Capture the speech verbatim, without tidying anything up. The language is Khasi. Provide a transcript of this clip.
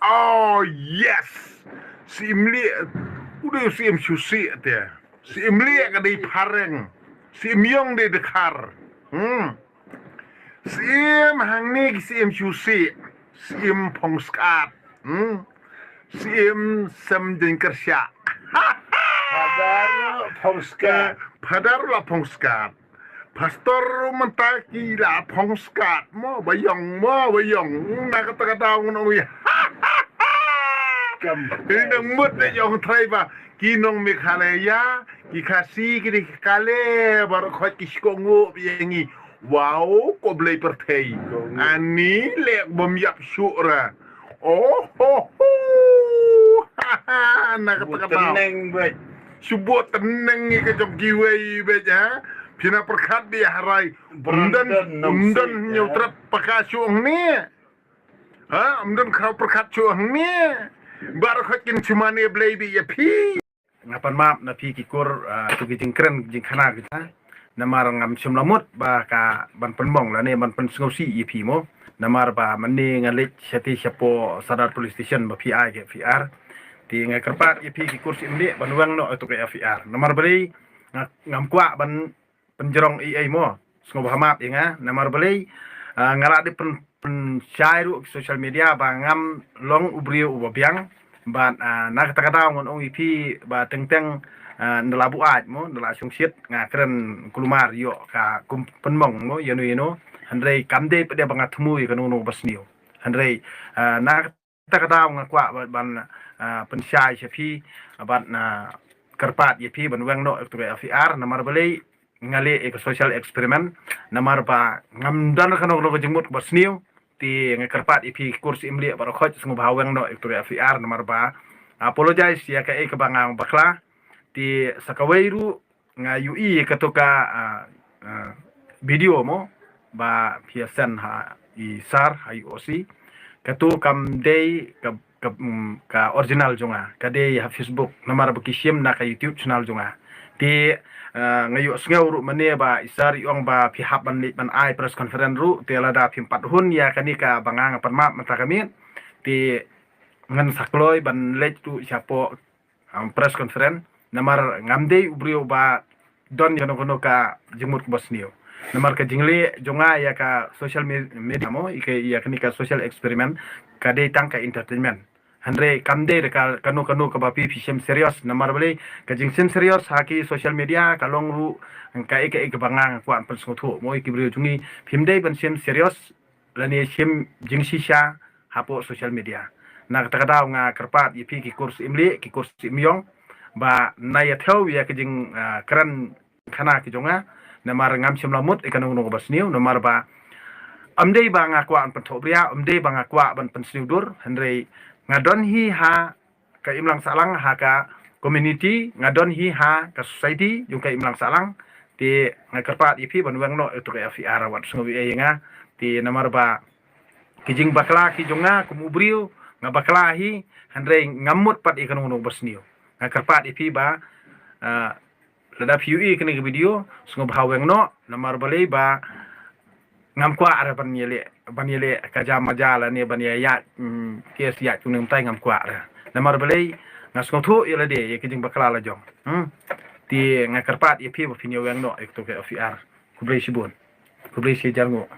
Oh yes. Siem lieh. U dei siem shusi te. Siem lieh ka dei phareng. Siem yong dei dekhar. Hmm. Siem hangne ki siem shusi. Siem phongskat. Hmm. Siem sem jeng kersia. Padar phongskat. Padar la phongskat. Pastor mynta ki la phongskat mo, ba yong mo, ba yong. Na kata kata ngun ong ya. Kam. Ini nang mut de yong trai ba. Ki nong Meghalaya, ki Khasi, ki di kale, baroh khot ki shkongu bi yangi. Wow, ko blei perthei. Ani lek bom yap syuk ra. Oh ho ho. Ha ha, na kata kata. Teneng bet. Subot teneng ngi ka jong kiwei bet ha. Phina perkhat bi harai. Umdan umdan nyau trap paka syuk ni. Ha, umdan khau perkhat syuk ni. Baroh khot kin chumane blei bi ya phi. Nga pan map na phi ki kur, ah, tu ki jingkren jingkhana kita. Namar ngam shim lamut ba ka ban pynmong lane ban pynsngewsih ïa phi mo. Namar ba mane nga leit shati shapo Sadar Police Station ba phi ai ka F I R. Te nga kyrpad ïa phi ki kur siem lieh ban weng noh ïa tu ka F I R. Namar balei nga ngam kwah ban pynjrong ei ei mo. Sngewbha map ïa nga namar balei, ah, nga la dei pyn pynshai ruh social media ba ngam long u briew uba biang. Bad, ah, na kata ka daw ngan ong ïa phi ba teng teng, ah, nda la buaid mo, nda la shongshit nga kren kulmar ïoh ka kum pynmong mo ïa no ïa no. Hynrei kam dei pat de ba nga thmu ïa kano kano ba sniew. Hynrei, ah, na kata ka daw nga kwah ban, ban, ah, pynshai sha phi bad na kyrpad ïa phi ban weng noh ïa ka F I R namar balei nga leh ïa ka social experiment namar ba ngam don kano kano ka jingmut ba sniew. Te nga kyrpad ïa phi kur siem lieh baroh khot sngewbha weng noh ïa ka F I R namar ba apologize ïa kaei kaba nga bakla. Te sa kawei ruh nga ïohi ïa katu ka, ah, ah, video mo ba phi ïa send ha i sar ha i O C. Katu kam dei ka ka, mm, ka original jong nga, ka dei ha Facebook namar ba ki shim na ka YouTube channel jong nga. Te, eh, nga ïohsngew ruh mane ba i sar i ong ba phi hap ban leit ban ai press conference ruh, te lada phim pat hun ïa kane kaba nga nga pan map mynta ka miet. Te ngan sa kloi ban leit ruh shapoh, um, press conference namar ngam dei u briew ba don ïa kano kano ka jingmut kaba sniew. Namar ka jingleh jong nga ïa ka social me- media mo, ïa ka, ïa kane ka social experiment ka dei tang ka entertainment. Hynrei kam dei da ka kano kano kaba phi phi shim serious namar balei ka jingshim serious ha ki social media ka long ruh kaei kaei kaba nga nga kwah pynsngewthuh mo ïa ki briew jong ngi phim dei ban shim serious lane shim jingshisha hapoh social media. Na kata ka daw nga kyrpad ïa phi ki kur siem lieh ki kur siem yong ba na ïa thew ïa ka jing, ah, kren khana ki jong nga namar ngam shim lamut ïa kano kano kaba sniew namar ba ym dei ba nga kwah ban pynthoh bria, ym dei ba nga kwah ban pynsniew dur, hynrei nga don hi ha ka imlang sahlang ha ka community, nga don hi ha ka society jong ka imlang sahlang. Te nga kyrpad ïa phi ban weng noh ïa tu ka F I R wat sngew ïa nga. Te namar ba ki jingbakla ki jong nga kum u briew nga bakla hi, hynrei ngam mut pat ïa kano kano ba sniew. Nga kyrpad ïa phi ba, ah, lada phi ïohi kane ka video sngewbha weng noh namar balei ba ngam kwah re ban ïaleh ban ïaleh ka jam maja lane ban ïa ïa, mm, kes ïa tu nang tai ngam kwah re. Namar balei nga sngewthuh ïa lade ïa ki jingbakla la jong. Hmm. Te nga kyrpad ïa phi ba phin ïa weng noh ïa tu ka F I R. Khublei shibun. Khublei shi jar nguh.